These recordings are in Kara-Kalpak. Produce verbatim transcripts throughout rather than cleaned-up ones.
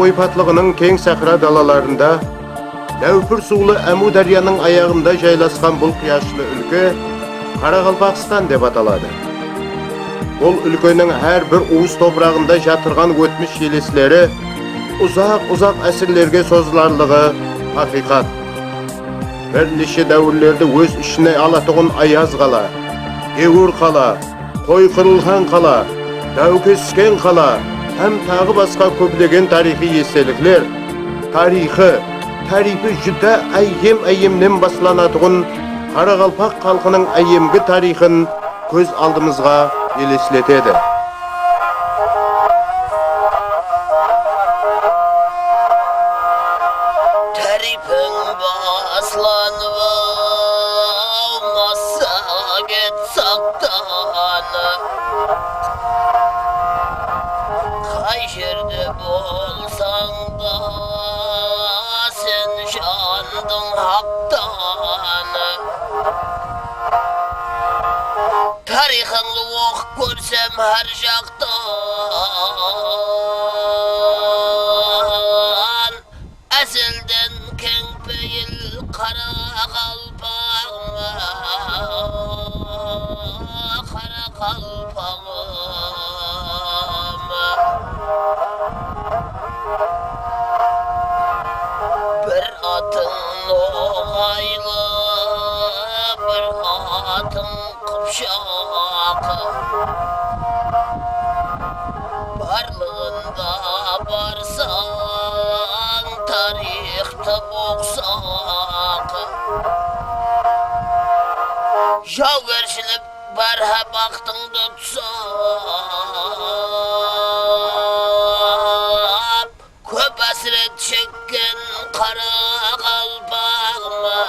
Oypatlıǵınıń keń sahra dalalarında Náwpir suwlı Ámiwdáryanıń ayaǵında jaylasqan bul quyashlı úlke Qaraqalpaqstan dep ataladı. Bul úlkeniń hár bir uwıs topıraǵında jatırǵan ótmish elesleri uzaq-uzaq ásirlerge sozılarlıǵı haqıyqat. Bir neshe dáwirlerdi óz ishine alatuǵın Ayaz qala, Gewir qala, Qoyqırılǵan qala, Dáwkesken qala hám taǵı basqa kóplegen tariyxıy estelikler, tariyxı, tariyxı júdá áyyem-áyyemnen baslanatuǵın qaraqalpaq xalqınıń áyyemgi tariyxın kóz aldımızǵa elesletedi. Táriypiń baslanıp-aw, massaget saqtanıp. Qay jerde bolsań da, sen jandıń haqtanıp. Tariyxıńdı oqıp kórsem hár jaqtan, ázelden keń peyil qaraqalpaǵıma, qaraqalpaǵıma. Bir atıń noǵaylı, bir atıń qıpshaq. Barlıǵında barsań, tariyxtı oqısaq. Jawgershilik bárha baxtıńdı tusap. Kóp ásiret shekken qaraqalpaǵıma,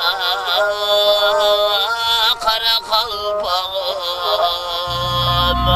qaraqalpaǵıma.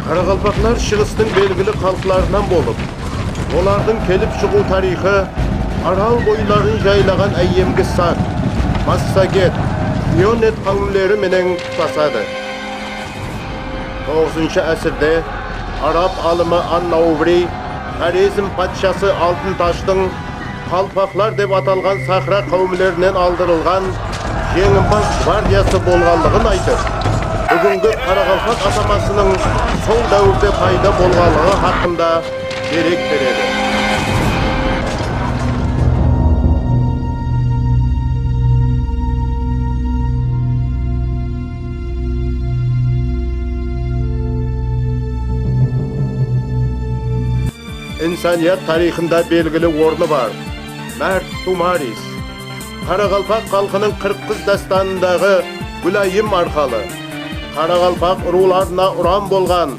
Qaraqalpaqlar Shıǵıstıń belgili xalıqlarınan bolıp, olardıń kelip shıǵıw tariyxı Aral boyların jaylaǵan áyyemgi sak, massaget, neonet qáwimleri menen tutasadı. Toǵızınshı ásirde arab alımı An-Nawbriy Xorezm patshası Altın Tashtıń qalpaqlar dep atalǵan sahra qáwimlerinen aldırılǵan jeńimpaz gvardiyası bolǵanlıǵın aytıp, búgingi qaraqalpaq atamasınıń sol dáwirde payda bolǵanlıǵı haqqında derek beredi. Insaniyat tariyxında belgili ornı bar Márt Tumaris, qaraqalpaq xalqınıń Qırq qız dástanındaǵı Gúlayım arqalı, qaraqalpaq urıwlarına uran bolǵan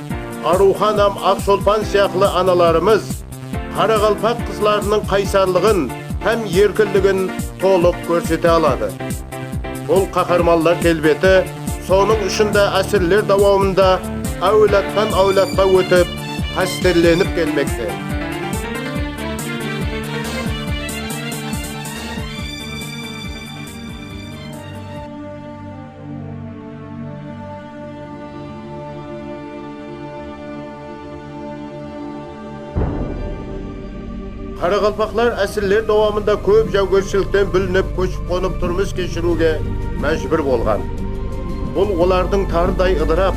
Arıwxan hám Aqsholpan sıyaqlı analarımız qaraqalpaq qızlarınıń qaysarlıǵın hám erkinligin tolıq kórsete aladı. Bul qaharmanlar kelbeti sonıń ushın da ásirler dawamında áwladtan-áwladqa ótip, qásterlenip kelmekte. Qaraqalpaqlar ásirler dawamında kóp jáwgershilikten búlinip, kóship-qonıp turmıs keshiriwge májbúr bolǵan. Bul olardıń tarday ıdırap,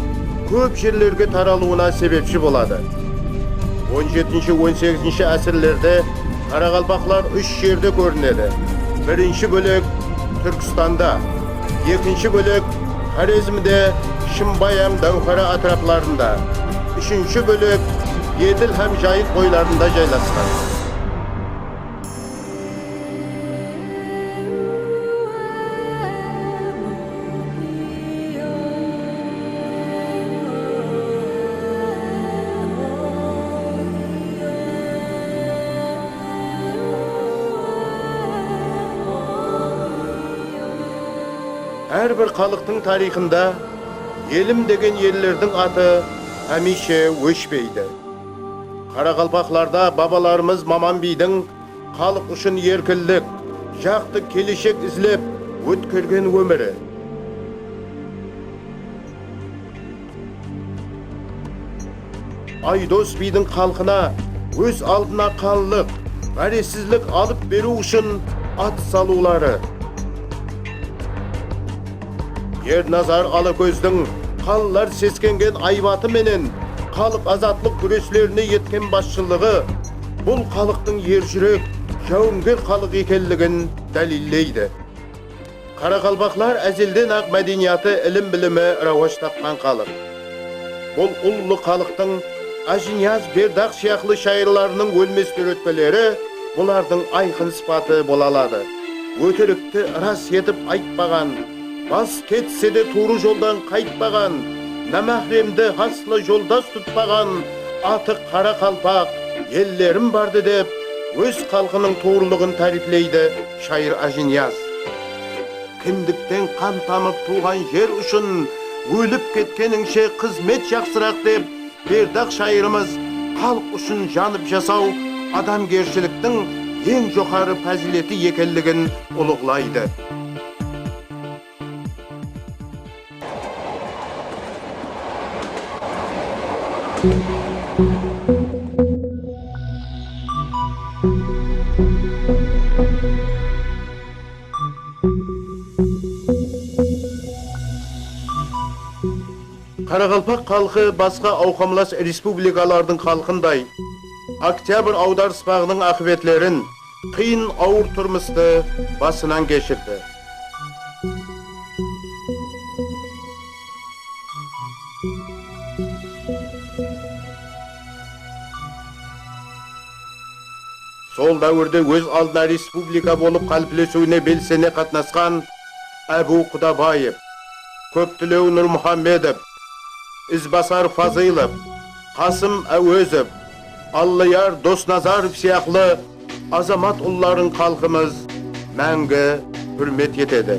kóp jerlerge taralıwına sebepshi boladı. On jetinshi, on segizinshi ásirlerde qaraqalpaqlar úsh jerde kórinedi. Birinshi bólek Túrkistanda, ekinshi bólek Xorezmde Shımbay hám Dáwxara átiraplarında, úshinshi bólek Edil hám Jayıq boylarında jaylasqan. Hár bir xalıqtıń tariyxında elim degen ellerdiń atı hámiyshe óshpeydi. Qaraqalpaqlarda babalarımız Maman biydiń xalıq ushın erkinlik, jaqtı keleshek izlep ótkergen ómiri. Aydos biydiń xalqına óz aldına qanlıq, ǵárezsizlik alıp beriw ushın at salıwları. Ernazar Alakózdiń qanlar seskengen aybatı menen xalıq azatlıq gúreslerine etken basshılıǵı bul xalıqtıń erjúrek, jáwınger xalıq ekenligin dálilleydi. Qaraqalpaqlar ázelden-aq mádeniyatı, ilim-bilimi rawaj tapqan xalıq. Bul ullı xalıqtıń Ájiniyaz, Berdaq sıyaqlı shayırlarınıń ólmes dóretpeleri bulardıń ayqın sıpatı bola aladı. Ótirikti ras etip aytpaǵan, bas ketse de tuwrı joldan qaytpaǵan, námáhremdi haslı joldas tutpaǵan, atı qaraqalpaq ellerim bardı dep, óz xalqınıń tuwrılıǵın táriypleydi shayır Ájiniyaz. Kindikten qan tamıp tuwǵan jer ushın ólip ketkenińshe xızmet jaqsıraq dep, Berdaq shayırımız xalıq ushın janıp jasaw adamgershiliktiń eń joqarı pázileti ekenligin ulıǵlaydı. Qaraqalpaq xalqı basqa awqamlas respublikalardıń xalqınday Oktyabr awdarıspaǵınıń aqıbetlerin, qıyın awır turmıstı basınan keshirdi. Sol dáwirde óz aldına respublika bolıp qáliplesiwine belsene qatnasqan Ábiw Qudabaev, Kóptilew Nurmuhammedov, Izbasar Fazılov, Qasım Áwezov, Allayar Dosnazarov sıyaqlı azamat ulların xalqımız máńgi húrmet etedi.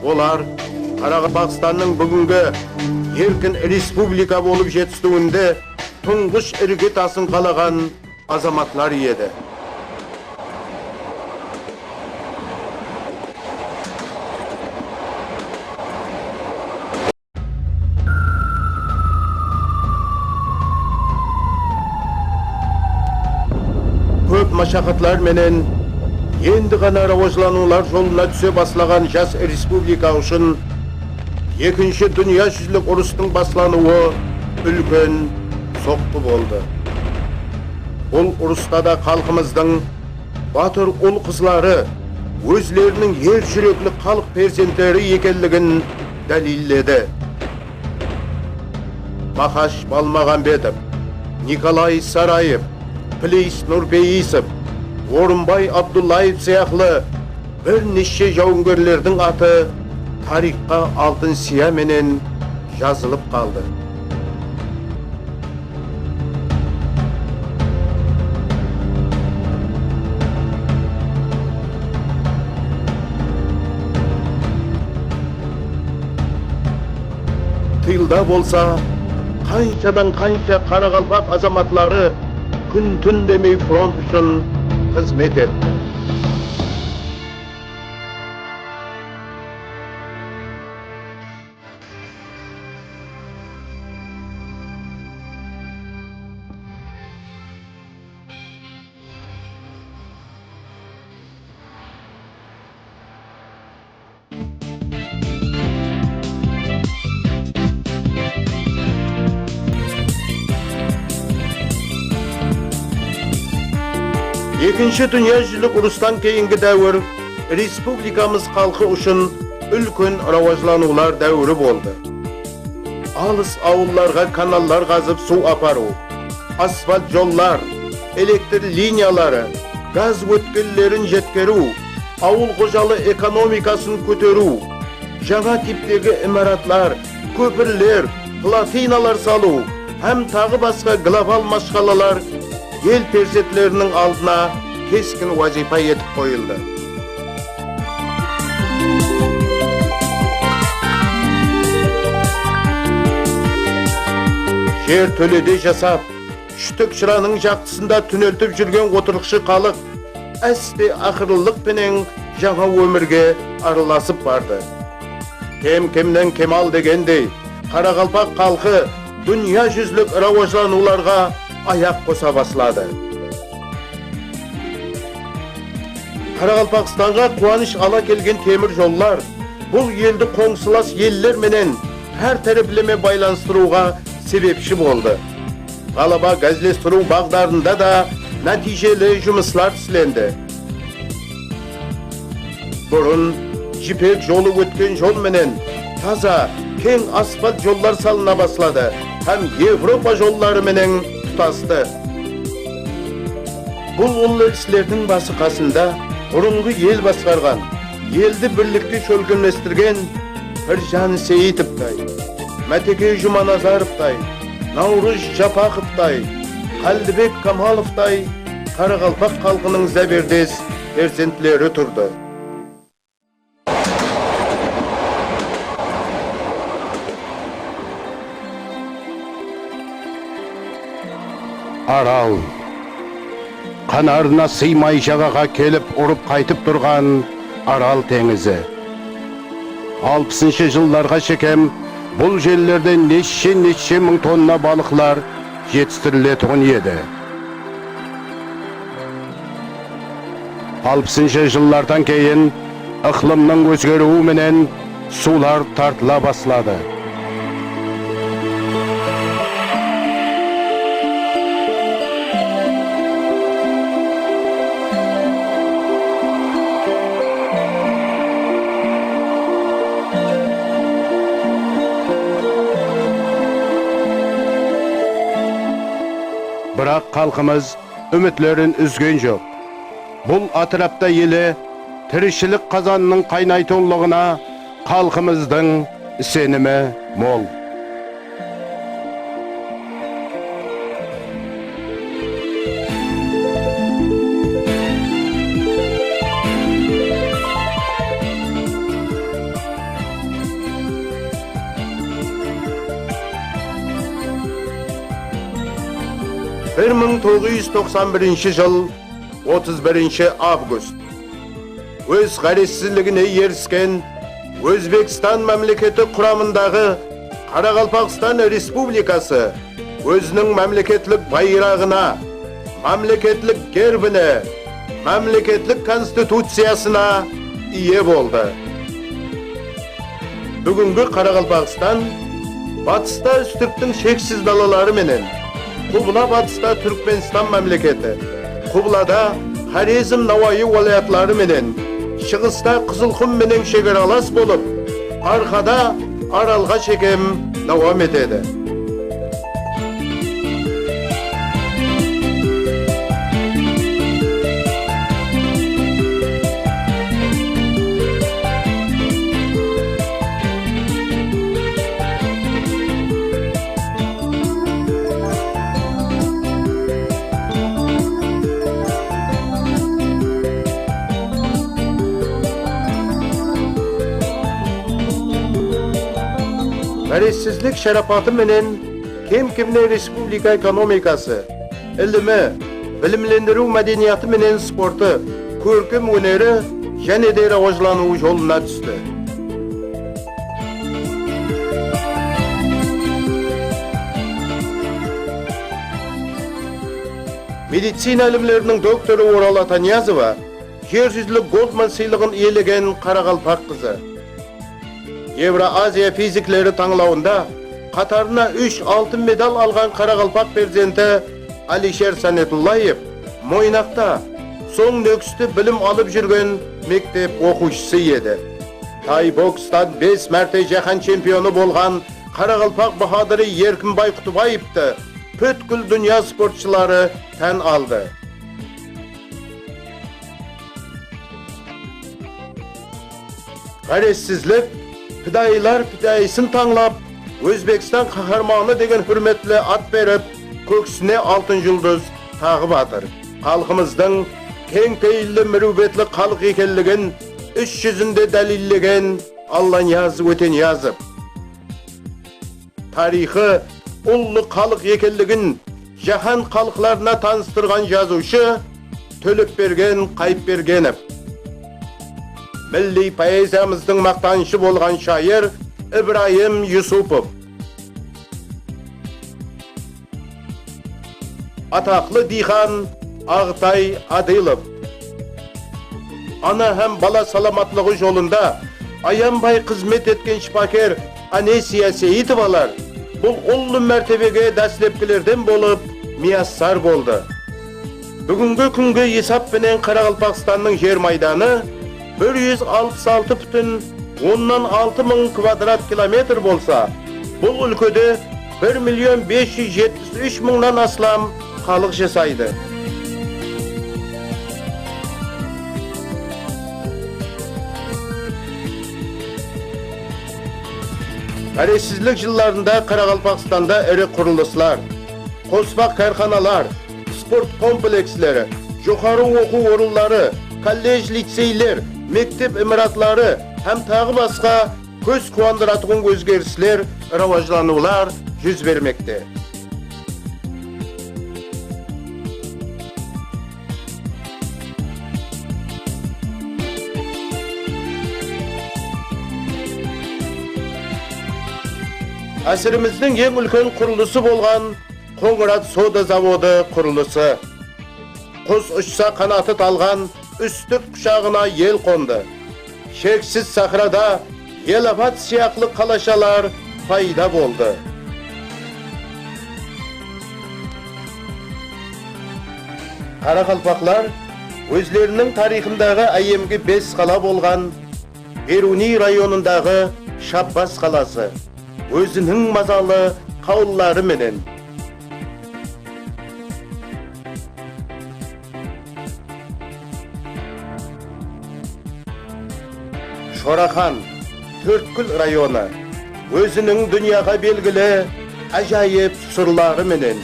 Olar Qaraqalpaqstannıń búgingi erkin respublika bolıp jetistiwinde tuńǵısh irge tasın qalaǵan azamatlar edi. Kóp mashaqatlar menen endi ǵana rawajlanıwlar jolına túse baslaǵan jas respublika ushın Ekinshi dúnya júzilik urıstıń baslanıwı úlken soqqı boldı. Bul urısta da xalqımızdıń batır ul-qızları ózleriniń er júrekli xalıq perzentleri ekenligin dálilledi. Maxash Balmaǵambetov, Nikolay Saraev, Plis Nurpeyisov, Orınbay Abdullaev sıyaqlı bir neshshe jawıngerlerdiń atı tariyxqa altın siya menen jazılıp qaldı. Tılda bolsa qanshadan-qansha qaraqalpaq azamatları kún-tún demey front ushın xızmet etti. Ekinshi dúnya júzlik urıstan keyingi dáwir respublikamız xalqı ushın úlken rawajlanıwlar dáwiri boldı. Alıs awıllarǵa kanallar qazıp suw aparıw, asfalt jollar, elektr liniyaları, gaz ótkellerin jetkeriw, awıl xojalı ekonomikasın kóteriw, jańa tiptegi imaratlar, kópirler, platinalar salıw hám taǵı basqa global mashqalalar el perzentleriniń aldına keskin wazıypa etip qoyıldı. Jer tólede jasap, shútik shıranıń jaqtısında túneltip júrgen otırıqshı xalıq áste-aqırlılıq penen jańa ómirge aralasıp bardı. Kem-kemnen kemal degendey, qaraqalpaq xalqı dúnya júzlik rawajlanıwlarǵa ayaq qosa basladı. Qaraqalpaqstanǵa quwanısh ala kelgen temir jollar bul eldi qońsılas eller menen hár tárepleme baylanıstırıwǵa sebepshi boldı. Ǵalaba gazlestiriw baǵdarında da nátiyjeli jumıslar islendi. Burın Jipek jolı ótken jol menen taza, keń asfalt jollar salına basladı hám Evropa jolları menen tutastı. Bul ullı islerdiń bası-qasında burınǵı el basqarǵan, eldi birlikte shólkemlestirgen Pirjan Seyitovtay, Máteke Jumanazarovtay, Nawrız Japaqovtay, Qáldibek Kamalovtay qaraqalpaq xalqınıń záberdes perzentleri turdı. Aral. Qanarına sıymay jaǵaǵa kelip urıp qaytıp turǵan Aral teńizi. Alpısınshı jıllarǵa shekem bul jerlerde neshshe-neshshe mıń tonna balıqlar jetistiriletuǵın edi. Alpısınshı jıllardan keyin ıqlımnıń ózgeriwi menen suwlar tartıla basladı. Biraq xalqımız úmitlerin úzgen joq. Bul átirapta ele tirishilik qazanınıń qaynaytuǵınlıǵına xalqımızdıń isenimi mol. Bir mıń toǵız júz toqsan birinshi jıl, otız birinshi avgust. Óz ǵárezsizligine erisken Ózbekstan mámleketi quramındaǵı Qaraqalpaqstan Respublikası óziniń mámleketlik bayraǵına, mámleketlik gerbine, mámleketlik konstituciyasına iye boldı. Búgingi Qaraqalpaqstan batısta Ústirttiń sheksiz dalaları menen, qubla-batısta Túrkmenstan mámleketi, qublada Xorezm, Nawayı wálayatları menen, shıǵısta Qızılqum menen shegaralas bolıp, arqada Aralǵa shekem dawam etedi. Ǵárezsizlik sharapatı menen kem-kemne respublika ekonomikası, ilimi, bilimlendiriw mádeniyatı menen sportı, kórkem óneri jáne de rawajlanıw jolına tústi. Medicina ilimleriniń doktorı Oral Ataniyazova jer júzilik Goldman sıylıǵın iyelegen qaraqalpaq qızı. Evroaziya fizikleri tańlawında qatarına úsh altın medal alǵan qaraqalpaq perzenti Alisher Sanetullaev Moynaqta Soń Nókiste bilim alıp júrgen mektep oqıwshısı edi. Tay-bokstan bes márte jáhán chempionı bolǵan qaraqalpaq bahadırı Erkinbay Qutıbaevtı pútkil dúnya sportshıları tán aldı. Ǵárezsizlik, pidayılar pidayısın tańlap, Ózbekstan Qaharmanı degen húrmetli at berip, kóksine altın juldız taǵıp atır. Xalqımızdıń keń peyilli, miriwbetli xalıq ekenligin is júzinde dálillegen Allaniyaz Óteniyazov. Tariyxı ullı xalıq ekenligin jáhán xalıqlarına tanıstırǵan jazıwshı Tólepbergen Qayıpbergenov. Milliy poeziyamızdıń maqtanıshı bolǵan shayır Ibrayım Yusupov. Ataqlı diyqan Aǵıtay Adılov. Ana hám bala salamatlıǵı jolında ayanbay xızmet etken shıpaker Anesiya Seyitovalar bul ullı mártebege dáslepkilerden bolıp miyassar boldı. Búgingi kúngi esap penen Qaraqalpaqstannıń jer maydanı bir júz alpıs altı pútin onnan altı mıń kvadrat kilometr bolsa, bul úlkede bir million bes júz jetpis úsh mıńnan aslam xalıq jasaydı. Ǵárezsizlik jıllarında Qaraqalpaqstanda iri qurılıslar, qospaq kárxanalar, sport kompleksleri, joqarı oqıw orınları, kollej-liceyler, mektep imaratları hám taǵı basqa kóz quwandıratuǵın ózgerisler, rawajlanıwlar júz bermekte. Ásirimizdiń eń úlken qurılısı bolǵan Qońırat soda zavodı qurılısı. Qus ushsa qanatı talǵan Ústit qushaǵına el qondı. Sheksiz sahrada Elabat sıyaqlı qalashalar payda boldı. Qaraqalpaqlar ózleriniń tariyxındaǵı áyyemgi bes qala bolǵan Beruniy rayonındaǵı Shabbas qalası óziniń mazalı qawınları menen, Shoraxan, Tórtkúl rayonı, óziniń dúnyaǵa belgili ájayıp sırları menen.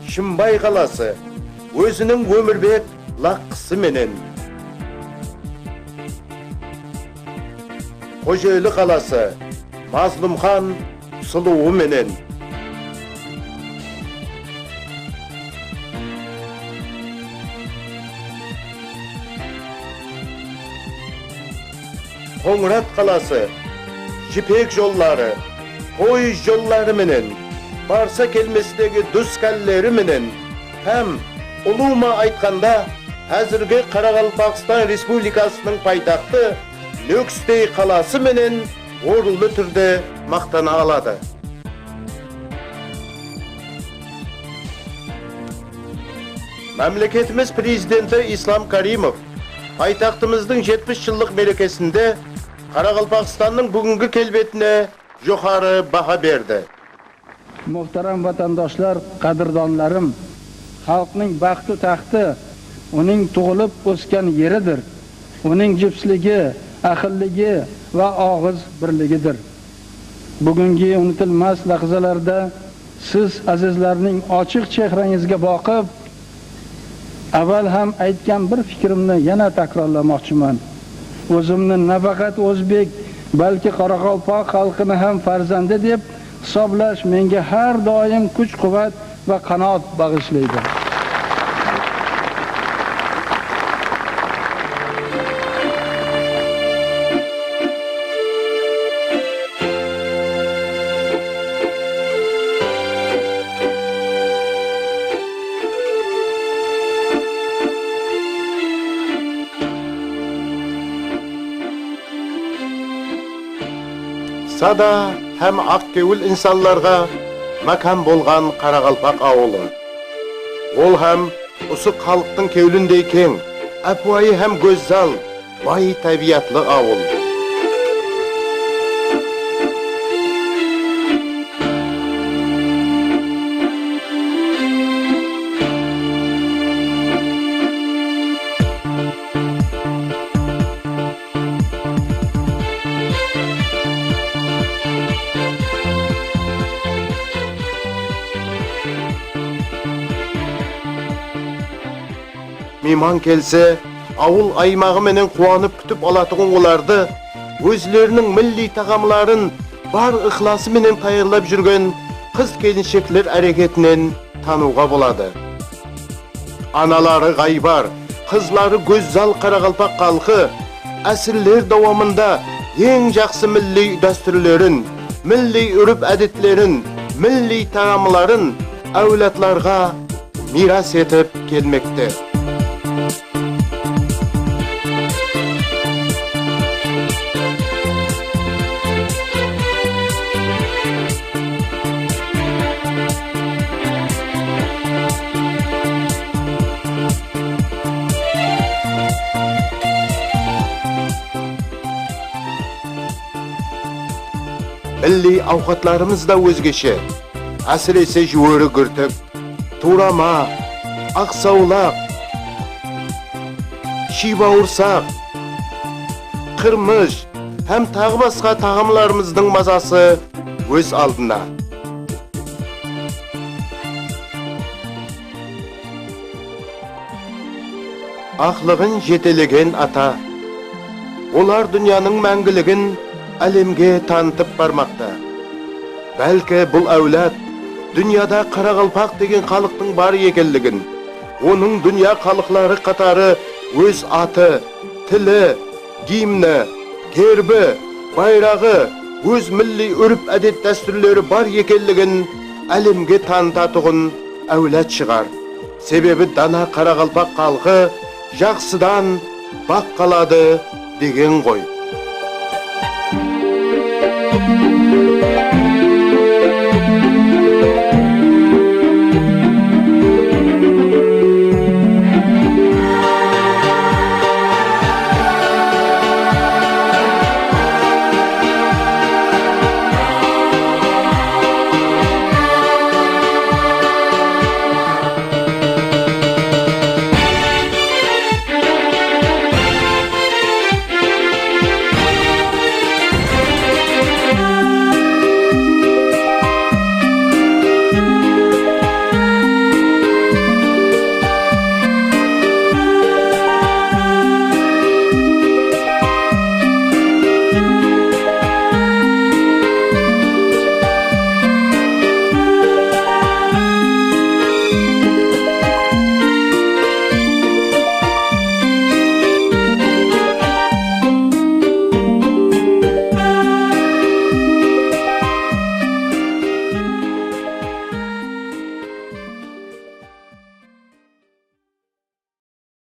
Shımbay qalası, óziniń ómirbek laqqısı menen. Xojeli qalası, Mazlumxan sulıwı menen. Qońırat qalası, jipek jolları, poezd jolları menen, barsa kelmestegi dúskánleri menen hám, ulıwma aytqanda, házirgi Qaraqalpaqstan Respublikasınıń paytaxtı Nókistey qalası menen orınlı túrde maqtana aladı. Mámleketimiz Prezidenti Islam Karimov paytaxtımızdıń jetpis jıllıq merekesinde Qaraqalpaqstannıń búgingi kelbetine joqarı baha berdi. Muhtaram vatandoshlar, qadrdonlarim, xalqning baxtu taxti uning tug'ilib o'sgan yeridir. Uning jipsligi, ahilligi va og'iz birligidir. Bugungi unutilmas lahzalarda siz, azizlarning ochiq chehrangizga boqib, avval ham aytgan bir fikrimni yana takrorlamoqchiman. O'zimni nafaqat o'zbek, balki qoraqalpoq xalqini ham farzandi deb hisoblash menga har doim kuch-quvvat va qanot bag'ishlaydi. Sada hám aq kewil insanlarǵa mákan bolǵan qaraqalpaq awılı. Ol hám usı xalıqtıń kewlindey keń, ápiwayı hám gózzal, bay tábiyatlı awıl. Miyman kelse, awıl aymaǵı menen quwanıp kútip alatuǵın olardı ózleriniń milliy taǵamların bar ıqlası menen tayarlap júrgen qız-kelinshekler áreketinen tanıwǵa boladı. Anaları ǵaybar, qızları gózzal qaraqalpaq xalqı ásirler dawamında eń jaqsı milliy dástúrlerin, milliy úrp-ádetlerin, milliy taǵamların áwladlarǵa miyras etip kelmekte. Milliy awqatlarımız da ózgeshe. Ásirese, júweri gúrtik, tuwrama, aqsawlaq, shiybawırsaq, qırmısh hám taǵı basqa taǵamlarımızdıń mazası óz aldına. Aqlıǵın jetelegen ata. Olar dúnyanıń máńgiligin álemge tanıtıp barmaqta. Bálki, bul áwlad dúnyada qaraqalpaq degen xalıqtıń bar ekenligin, onıń dúnya xalıqları qatarı óz atı, tili, gimni, gerbi, bayraǵı, óz milliy úrp-ádet dástúrleri bar ekenligin álemge tanıtatuǵın áwlad shıǵar. Sebebi dana qaraqalpaq xalqı jaqsıdan baq qaladı degen ǵoy.